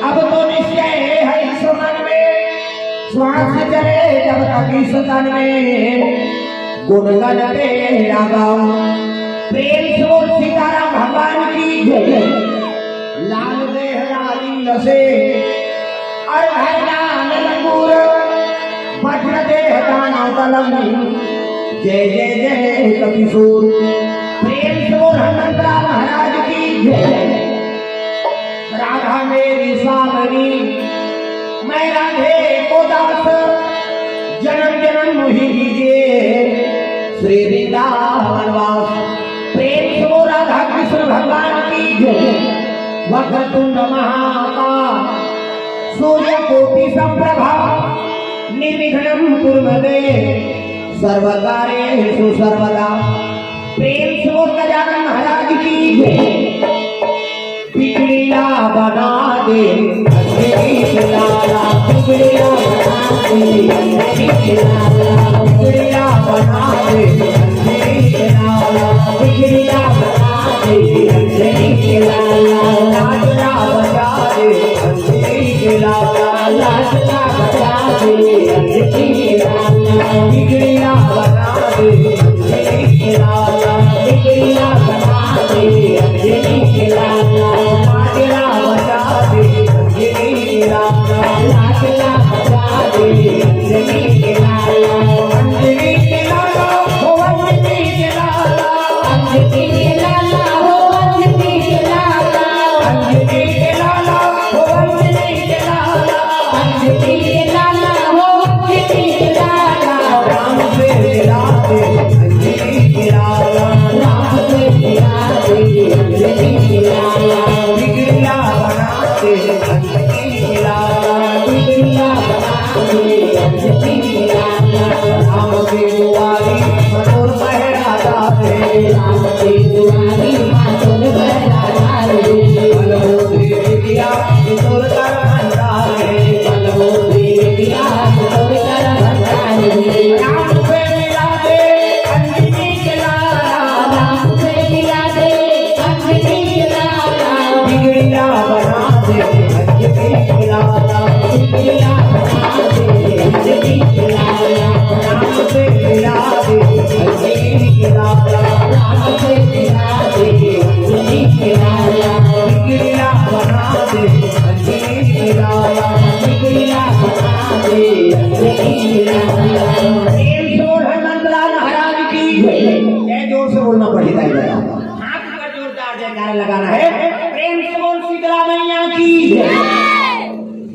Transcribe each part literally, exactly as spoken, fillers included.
अब तो निश्चय है इस मन में, श्वास चले जब तक इस तन में, गुणगन तेरा गाऊं। प्रेम से बोल सीताराम भगवान की जय। लाल देह लालिंग से, और हरिनाम लंगूर, वज्र देह दानव दलम। जय जय जय कपिसूर। प्रेम से बोल हनुमंतराव महाराज की जय। राधा मेरी सावनी, मैं राधे को दास, जन्म जन्म ही लीजिए श्री वृंदावन वास। प्रेम से बोल राधा कृष्ण भगवान की जय। वक्रतुंड महाकाय, सूर्य कोटि संप्रभा, निर्विघ्नं कुरु मे देव, सर्व कार्येषु सर्वदा। प्रेम से बोल गजानन महाराज की जय। बिगड़िया बना दे अंजनी के लाला, बिगड़िया बना दे अंजनी के लाला, बिगड़िया बना दे अंजनी के लाला, बिगड़िया बना दे अंजनी के लाला, लाज ना बचा दे अंजनी के लाला, लाज ना बचा दे अंजनी के लाला, बिगड़िया बना दे अंजनी के लाला, बिगड़िया बना दे अंजनी के लाला, लाज ना बचा दे अंजनी के लाला, लाज ना बचा दे अंजनी के लाला, अंजनी के लाला, ओ अंजनी के लाला, अंजनी के लाला, ओ अंजनी के लाला, अंजनी के लाला, ओ अंजनी के लाला, अंजनी के लाला, ओ अंजनी के लाला, राम से मिला दे अंजनी के लाला, राम से मिला दे अंजनी के लाला, बिगड़िया बना दे अंजनी के लाला, बिगड़िया बना दे अंजनी के लाला, राम के दुआरी मधुर पहरादार है, राम के दुआरी मधुर पहरादार है, बलबोधे विद्या मधुर कर भंडार है, बलबोधे विद्या मधुर कर भंडार है, राम से मिला दे अंजनी के लाला, राम से मिला दे अंजनी के लाला, बिगड़िया बना दे अंजनी के लाला, बिगड़िया बना दे अंजनी के लाला, राम से मिला दे अंजनी के लाला, राम से मिला दे अंजनी के लाला, बिगड़िया बना दे अंजनी के लाला, बिगड़िया बना दे अंजनी के लाला। प्रेम से बोल हनुमंतलाल महाराज की जय। जोर से बोलना पड़ेगा, हाथ पर जोरदार जयकारा लगाना है। प्रेम से बोल शीतला मैया की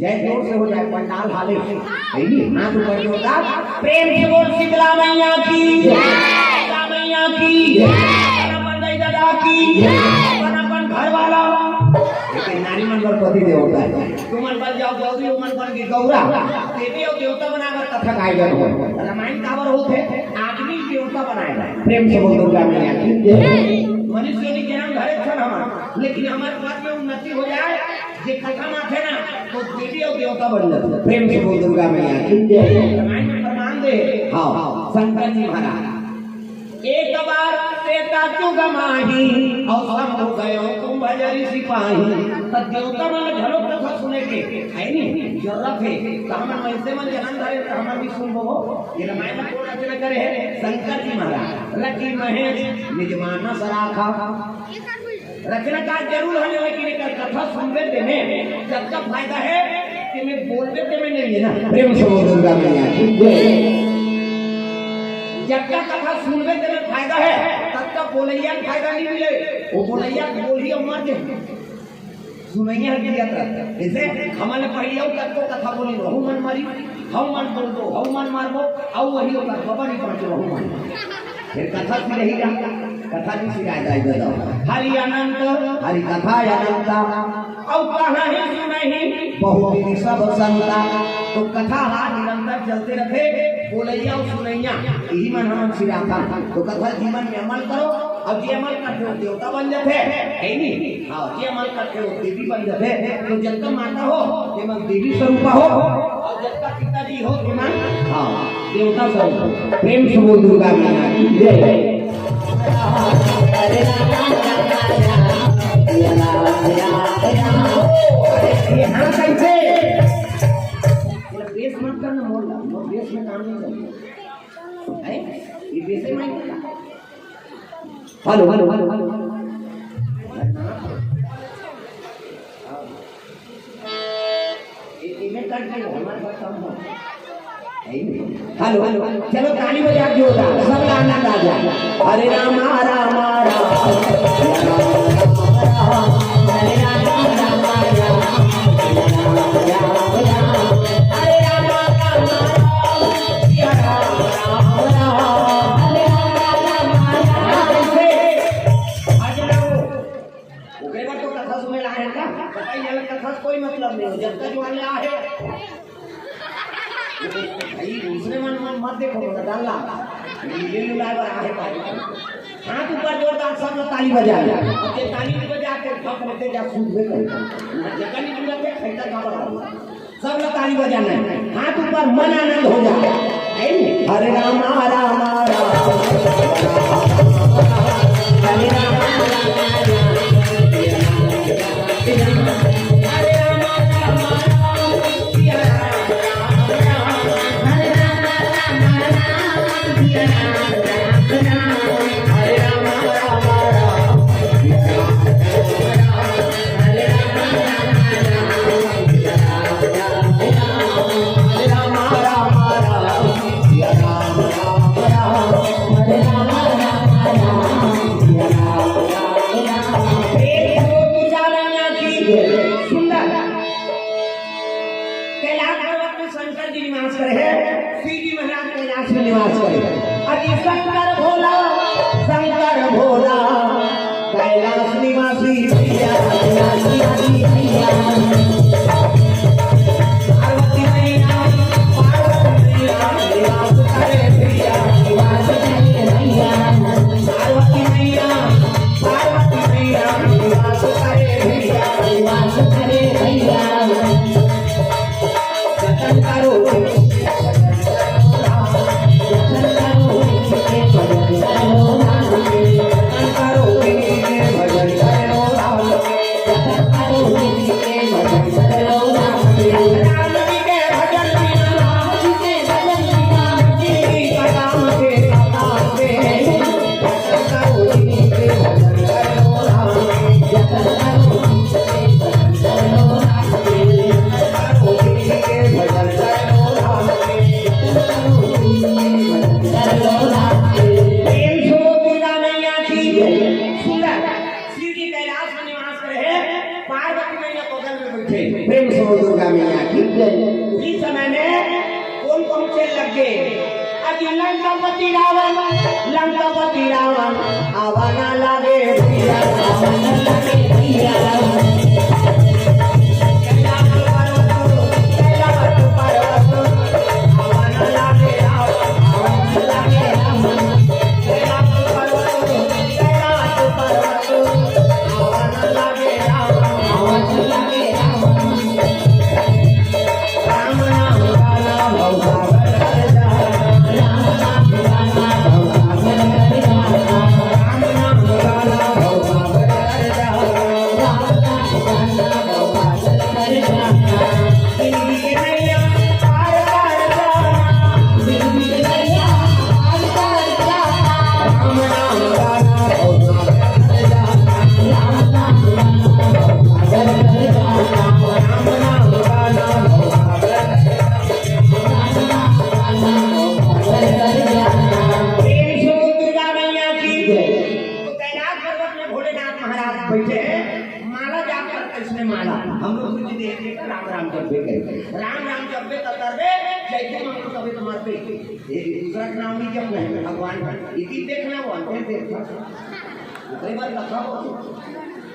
जय। जोर से हो जाए, पंडाल हाले। हाथ ऊपर जोरदार। प्रेम से बोल शीतला मैया की, शीतला मैया की। अपन अपन दाई ददा की, अपन अपन घर वाला। लेकिन नारी मन बर पति देवता है। तुमन बन जाओ गौरी, उमन बन के गौरा। देवी और देवता बना कर कथा गाए गए हो। रामायण काबर होत है, आदमी देवता बनाए गए। प्रेम से बोल दुर्गा मैया की जय। मनुष्य योनि जन्म धरे छन हमर, लेकिन हमर पद में उन्नति हो जाए, जे कथा माथे ना, तो देवी और देवता बन जाते। प्रेम से बोल दुर्गा मैया की जय। रामायण में प्रमाण दे। हाँ, शंकर जी महाराज। एक बार त्रेता जुग माही, और शंभु गयो कुंभ जरि सिपाही। तो देवता मन घलो कथा सुने के, है नी? जरूरत है। तो हमन वैसे मन जन्म धरे, तो हमन भी सुनबो। ये रामायण को रचना करे है शंकर जी महाराज। लकी महेश निज मानस राखा। रचनाकार जरूर हवे, लेकिन एकर कथा सुनबे तेमे जतका फायदा है, तेमे बोलबे तेमे नहीं है ना। प्रेम से बोल दुर्गा मैया की जय। जतका कथा सुनबे तेमे फायदा है, ततका बोलैया के फायदा नहीं मिले। वो बोलैया के बोलही अउ मर जाए, सुनैया के जियत रहता। जैसे हमन पहले अउ कतको कथा बोली, वहू मन मरी, हऊ मन बोलबो, हऊ मन मारबो, अउ वही ओकर बबा नहीं पहुंचे, वहू मन। फिर कथा सिरही जा, कथा भी सिराय जाए दादा। हरि अनंत, हरि कथा अनंता, अउ कहानी सुनही बहुत ही सब संता। तो कथा हा निरंतर चलते रथे, बोलैया अउ सुनैया, यही मन हमन सिराथन। तो कथा जीवन में अमल करो, अउ जे अमल करथे वो देवता बन जाथे, है नी? हाँ, जे अमल करथे वो देवी बन जाथे। तो जतका माता हो, तेमन देवी स्वरूपा हो, अउ जतका पिताजी हो, तेमन, हाँ, देवता स्वरूप। प्रेम से बोल दुर्गा मैया की जय। ये हाथ काम नहीं चलता है। ये वैसे मैं hello, hello, hello, hello. Hello, hello, चलो ताली बजा के जोरदार, सबला आनंद आ जाए। हरे रामा, रामा, रामा, हरे रामा, रामा, रामा, हरे रामा, रामा, रामा, हरे रामा, रामा, रामा। ओकरे बर तो कथा सुने ला आए हन का? बताइए, अलग कथा से कोई मतलब नहीं हो, जब तक वाले आए। भाई, दूसरे मन, मन मत देखो, मत डाल ला। लीले लुलाए बर आए भाई। हाथ ऊपर जोरदार, सब लोग ताली बजा ले। अब ये ताली नहीं बजा के, भक्त बच्चे जा सूद में कहीं। जगह नहीं जुड़ा के, खैता का बड़ा। सब लोग ताली बजाना है, हाथ ऊपर, मन आनंद हो जाए। है नी? हरे रामा, रामा, रामा, हरे रामा, रामा, रामा, हरे रामा, रामा, रामा, हरे रामा, रामा, रामा, हरे रामा, रामा, रामा, हरे रामा, रामा, रामा। सुंदर। कैलाश पर्वत में शंकर जी निवास करे हैं, शिव जी महाराज कैलाश में निवास करे। अति शंकर भोला, शंकर भोला, कैलाश निवासी भैया, कैलाश निवासी भैया। पार्वती मैया, पार्वती मैया, निवास करे भैया, निवास करे भैया। पार्वती मैया, पार्वती मैया, निवास करे भैया, निवास करे भैया। जतन करो, जतन करो, जतन करो, जतन करो, जतन करो, जतन करो। प्रेम से बोल दुर्गा मैया की जय। सुंदर। शिव जी कैलाश में निवास करे हैं, पार्वती मैया बगल में बैठे। प्रेम से बोल दुर्गा मैया की जय। उसी समय में कौन पहुंचे लगे? अति लंकापति रावण, लंकापति रावण, आवा ना लागे भैया, आवा ना लागे भैया। कैलाश पर्वत, कैलाश पर्वत, आवा ना लागे रावण, आवा ना लागे रावण। कैलाश पर्वत, कैलाश पर्वत, आवा ना लागे रावण, आवा ना लागे रावण। प्रेम से बोल दुर्गा मैया की जय। तो कैलाश पर्वत में भोलेनाथ महाराज बैठे हैं, माला जाप करते इसमें माला। हम लोग कुछ देख लेकर राम राम जप भी करें, राम राम जप भी करते, जैसे मांगो तभी तुम्हारे पे। ये दूसरा के नाम नहीं जप नहीं, भगवान का। ये भी देखना, वो अंदर देखना। कई बार कथा हो,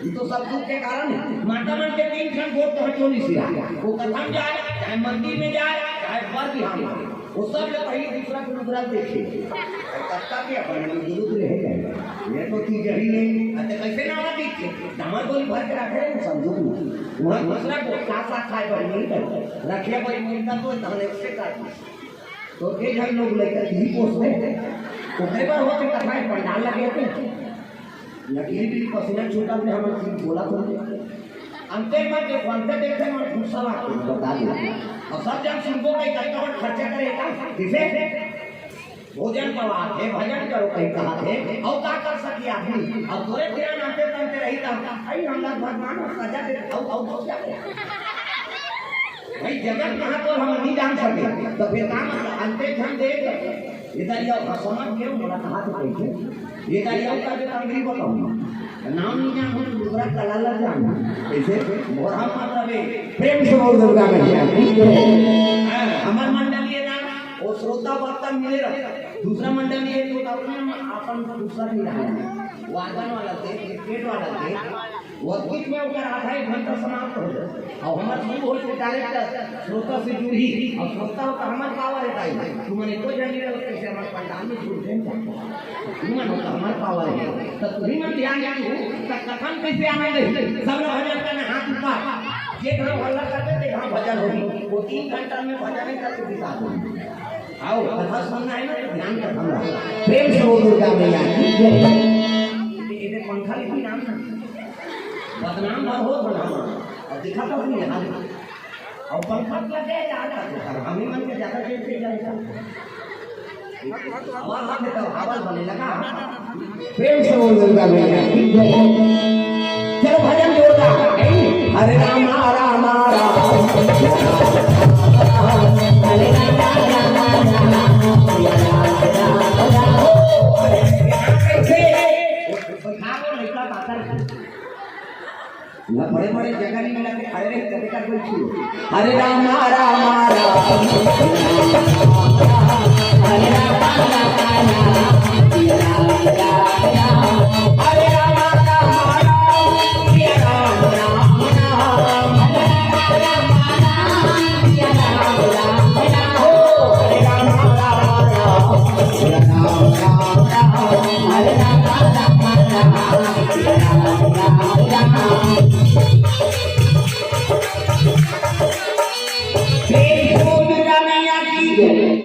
ये तो सब दुख के कारण है। माता मन के तीन ठन गोठ तो हटो नहीं सिरा। वो कथा में जाए, चाहे मंदिर में जाए, चाहे बर बिहान में, वो सब ले पहले दूसरा के मुद्रा देखे। और कथा के अपन में जरूरत रह जाए। ये तो चीज यही नहीं। अच्छा, कैसे ना आवा दीजिए? हमारे गोली भर के रखे हैं, समझो नहीं। वहाँ दूसरा को का साथ खाए पर नहीं कर। रखिए भाई, मिलता तो धाने से काट। तो एक झन लोग लेकर यही पोस्ट में, तो कई बार होते कथा में पंडाल लगे थे। लकीर भी पसीना छूटा थे, हम बोला था। अंते मत देखो, अंते देखे मत, गुस्सा बता दे। अउ सब जन सुनबो कहीं कहीं कमर खर्चा करे का? किसे? भोजन करवाथे, भजन करो कहीं कहाथे, अउ का कर सकी आदमी? अउ तोरे फिर नाते तनते रही ता, आई हमला भगवान सजा दे, अउ, अउ, अउ क्या करे? भाई जगत कहाँ तो हम नहीं जान सके, तो फिर का मतलब? अंते झन दे, इधर यो, हाँ, समझ गए, मोला कहा तो कही थे। ये गाड़ी आऊ का जो तंगरी बताऊँ। नाम नहीं जान, हम दूसरा कला ला जान। कैसे? मोरा मतलब है। प्रेम से बोल दुर्गा मैया की जय। हाँ, हमर मंडली है ना, वो श्रोता वक्ता मिले रहे। दूसरा मंडली है तो अपने अपन दूसरा नहीं रहा। वादन वाला थे, क्रिकेट वाला थे, वो बीच में ओकर आधा एक घंटा समाप्त हो जाए। अउ हमर शुरू हो तो डायरेक्ट श्रोता से जुड़ी, अउ श्रोता हो तो हमर पावर है भाई। तुमन एको जन नहीं रहो, कैसे हमर पंडाल में जुड़ जाए? तुमन हो तो हमर पावर है। तो तुही मन ध्यान दे, तो कथन कैसे आनंद है? सब लोग भजन करना हाथ ऊपर। जे घर हल्ला करते, ते घर भजन होगी। वो तीन घंटा में भजन है, करके बिता दो। आओ, कथा सुनना है ना, तो ध्यान कर हमरा। प्रेम से बोल दुर्गा मैया की जय। ये, ये पंखा लिखी नाम ना। बदनाम ना हो, बदनाम। अउ दिखा तो नहीं यहाँ। अउ पंखा लगे यार, हम ही मन के ज्यादा देर से जाएगा। हवा, हवा में तो हवा बने लगा। प्रेम से बोल दुर्गा मैया की जय। चलो भजन जोरदार। हरे रामा रामा राम। हरे रामा रामा राम। हरे रामा रामा राम। ना बड़े बड़े जगह नहीं मिला के खड़े रहे, कभी का कोई छू। हरे रामा रामा राम। हरे रामा रामा राम। हरे रामा रामा राम। हरे रामा रामा राम। हरे रामा रामा राम। हरे रामा रामा राम।